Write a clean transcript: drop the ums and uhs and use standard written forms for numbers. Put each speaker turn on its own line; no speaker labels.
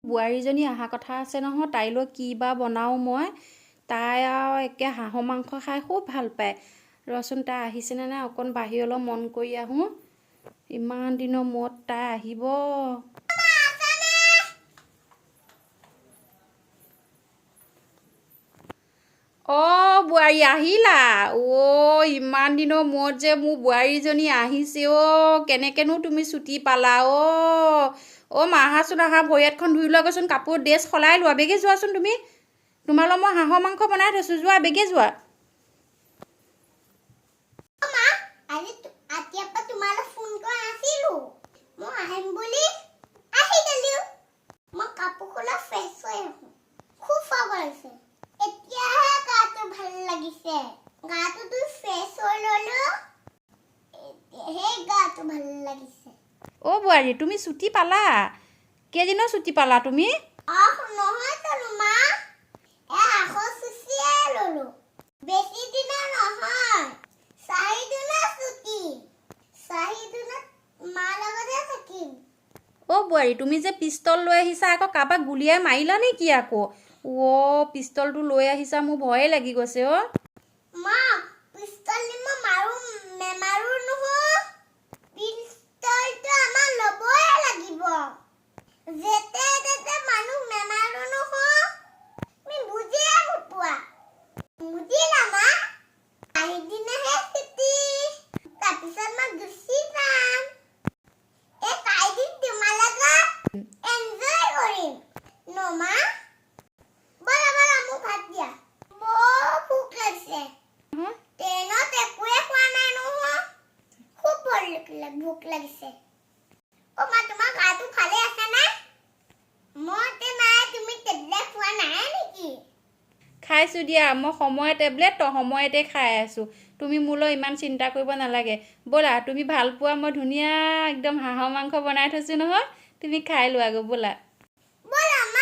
বোৱাৰীজনী অহা কথা আছে নহয়, তাইলৈ কি বা বনাওঁ মই। তাই আৰু একে হাঁহৰ মাংস খাই খুব ভাল পায়। ৰচোন, তাই আহিছেনে নাই অকণ বাহিৰলৈ মন কৰি আহোঁ। ইমান দিনৰ মূৰত তাই আহিব। অ' বোৱাৰী আহিলা? অ' ইমান দিনৰ মূৰত যে মোৰ বোৱাৰীজনী আহিছে। অ' কেনেকেনো তুমি ছুটি পালা? অ' অ' মা, আহাচোন আহা, ভৰি হাতখন ধুই লোৱাগৈচোন, কাপোৰ ড্ৰেছ সলাই লোৱা, বেগে যোৱাচোন তুমি। তোমালৈ মই হাঁহৰ মাংস বনাই থৈছোঁ, যোৱা বেগে যোৱা।
মা, আজি ৰাতিপুৱা তোমালৈ ফোন কৰা নাছিলো। মই আহিম বুলি আহি গ'লো। মই কাপোৰ খোলা ফ্ৰেছ হৈ আহোঁ। খুব ভাগৰ লাগিছে। এতিয়াহে গাটো ভাল লাগিছে। গাটো ধুই ফ্ৰেছ হৈ ল'লো, এতিয়াহে গাটো ভাল লাগিছে।
অ' বোৱাৰী, তুমি ছুটি পালা? কেইদিনৰ ছুটি পালা তুমি?
আহ, নহয় জানো মা, আকৌ ছুটিয়ে ল'লো। বেছি দিনৰ নহয়, 4 দিনৰ ছুটি। 4 দিনত মাৰ লগতে থাকিম।
অ' বোৱাৰী, তুমি যে পিষ্টল লৈ আহিছা, আকৌ কাৰোবাক গুলিয়াই মাৰিলা নেকি আকৌ? অ' পিষ্টলটো লৈ আহিছা, মোৰ ভয়ে লাগি গৈছে অ'।
মা, পিষ্টল দি মই মাৰো নেমাৰো নহয়, পিষ্টলটো আমাৰ ল'বই লাগিব। যেতে তেতে মানুহ নেমাৰো নহয়, তুমি বুজিয়ে নোপোৱা। বুজিলা মা? 4 দিনহে ছুটি, তাৰপিছত মই গুচি যাম। এই 4 দিন তোমাৰ লগত এনজয় কৰিম ন মা? ব'লা ব'লা, মোক ভাত দিয়া, বৰ ভোক লাগিছে। ট্ৰেইনত একোৱে খোৱা নাই নহয়, খুব ভোক লাগিছে। অ' মা, তোমাৰ গাটো ভালে আছে নে? মই নাই, তুমি টেবলেট খোৱা নাই নেকি?
খাইছোঁ দিয়া, মই সময়ৰ টেবলেট তো সময়তে খাই আছোঁ। তুমি মোলৈ ইমান চিন্তা কৰিব নালাগে। ব'লা, তুমি ভাল পোৱা মই ধুনীয়া একদম হাঁহৰ মাংস বনাই থৈছোঁ নহয়, তুমি খাই লোৱাগৈ ব'লা।
ব'লা মা।